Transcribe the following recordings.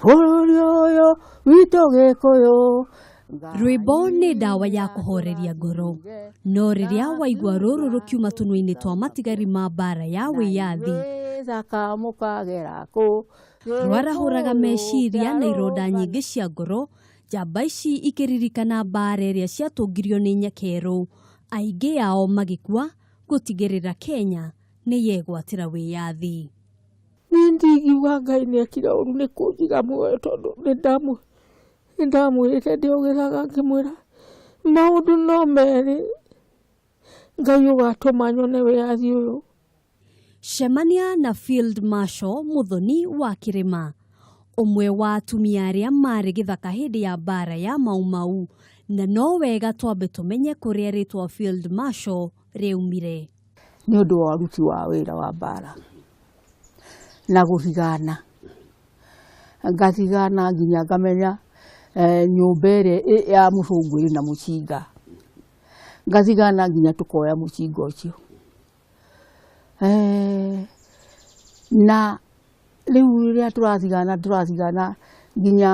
Bũrũri ũyũ witũ Gĩkũyũ. Rwĩmbo nĩ ndawa ya kũhoreria ngoro, no rĩrĩa waigua rũrũ rũkiuma tũnua-inĩ twa matigari ma mbara ya wĩyathi, rwarahũraga meciria na ironda nyingĩ cia ngoro, njamba ici ikĩririkana mbara ĩrĩa ciatũngirio nĩ nyakerũ, aingĩ ao magĩkua gũtigĩrĩra Kenya nĩ yegwatĩra wĩyathi. Niĩ ndingiuga Ngai nĩ ekire ũru nĩ kũnjiga muoyo tondũ nĩ ndamwĩrĩte ndĩ o gĩthaka ngĩmwĩra maũndũ no merĩ Ngai ũgatũma nyone wĩyathi ũyũ. Cemania na Field Marshal Muthoni wa Kĩrĩma, ũmwe wa atumia arĩa marĩ gĩthaka hĩndĩ ya mbara ya Mau Mau, na no wega twambe tũmenye kũrĩa rĩtwa Field Marshal rĩaumire. Nĩ ũndũ wa ũruti wa wĩra wa mbara na gũthigana, ngathigana nginya ngamenya nyũmba ĩrĩa ya mũcũngũ ĩrĩ na mũcinga, ngathigana nginya tũkoya mũcinga ũcio. Na rĩu rĩrĩa tũrathigana tũrathigana nginya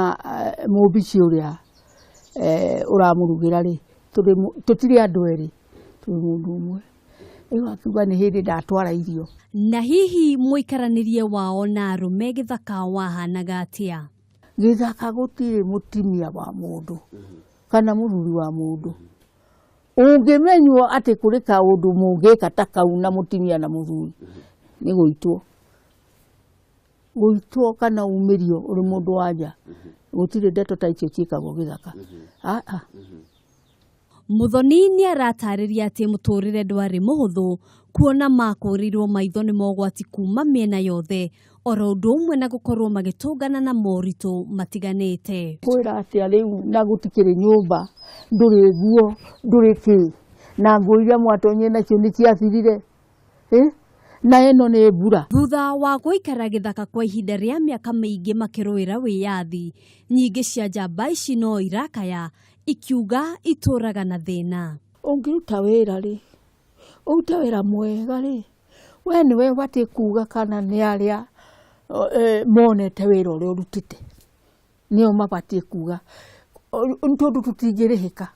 mũmbici ũrĩa ũramũrugĩra rĩ, tũtirĩ andũ erĩ, tũrĩ mũndũ ũmwe. Rĩu akiuga nĩ hĩndĩ ndatwara irio. Na hihi mũikaranĩrie wao na arũme gĩthaka wahanaga atĩa? Gĩthaka gũtirĩ mũtumia wa mũndũ kana mũthuri wa mũndũ. Ũngĩmenywo atĩ kũrĩ kaũndũ mũngĩka ta kau na mũtumia na mũthuri, nĩ gũitwo. Gũitwo kana umĩrio ũrĩ mũndũ wa nja. Gũtirĩ ndeto ta icio ciĩkagwo gĩthaka. Aa. Muthoni nĩ aratarĩria atĩ mũtũrĩre ndwarĩ mũhũthũ kuona makũrĩirwo maitho nĩ mogwati kuma mĩena yothe oro ũndũ ũmwe na gũkorwo magĩtũngana na moritũ matiganĩte. Kwĩra atĩa rĩu na gũtikĩrĩ nyũmba, ndũrĩ nguo, ndũrĩ kĩ, na nguo iria mwatonyire nacio nĩ ciathirire, na ĩno nĩ mbura. Thutha wa gũikara gĩthaka kwa ihinda rĩa mĩaka mĩingĩ makĩrũĩra wĩyathi, nyingĩ cia njamba ici no irakaya ikiuga itũraga na thĩna. Ũngĩruta wĩra rĩ, ũrute wĩra mwega rĩ, we nĩwe ũbatiĩ kuga kana nĩ arĩa monete wĩra ũrĩa ũrutĩte, nĩo mabatiĩ kuga, nĩ tondũ tũtingĩrĩhĩka.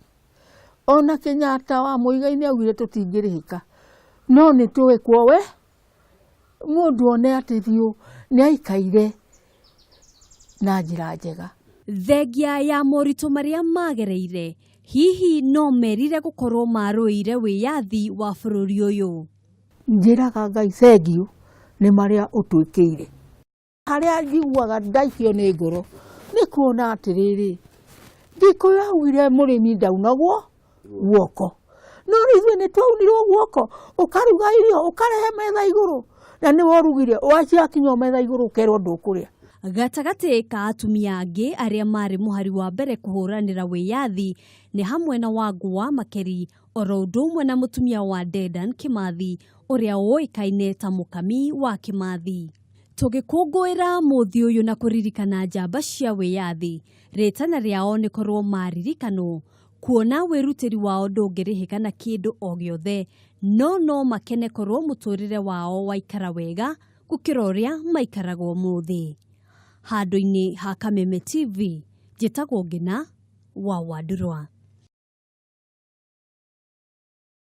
Ona Kenyatta wa Muigai nĩ augire tũtingĩrĩhĩka, no nĩ tũĩkwo we, mũndũ one atĩ biũ nĩ aikaire na njĩra njega. Thengia ya moritũ marĩa magereire, hihi no merire gũkorwo marũĩire wĩyathi wa bũrũri ũyũ? Njĩraga Ngai thengiũ nĩ marĩa ũtwĩkĩire. Harĩa njiguaga ndaikio nĩ ngoro nĩ kuona atĩrĩrĩ, Gĩkũyũ augire mũrĩmi ndaunagwo guoko, no rĩu ithuĩ nĩ twaunirwo guoko, ũkaruga irio ũkarehe metha igũrũ na nĩwe ũrugire, waciakinya o metha igũrũ ũkerwo ndũkũrĩa. Gatagatĩ ka atumia angĩ arĩa marĩ mũhari wa mbere kũhũranĩra wĩyathi nĩ hamwe na Wangũ wa Makeri oro ũndũ ũmwe na mũtumia wa Dedan Kimathi ũrĩa ũĩkaine ta Mũkami wa Kimathi. Tũgĩkũngũĩra mũthĩ ũyũ na kũririkana njamba cia wĩyathi, rĩtana rĩao nĩ korwo maririkanwo, kuona wĩrutĩri wao ndũngĩrĩhĩka na kĩndũ o gĩothe, no no makene korwo mũtũrĩre wao waikara wega gũkĩra ũrĩa maikaraga ũmũthĩ. Handũ-inĩ ha Kameme TV, njĩtagwo Ngĩna wa Wandurwa.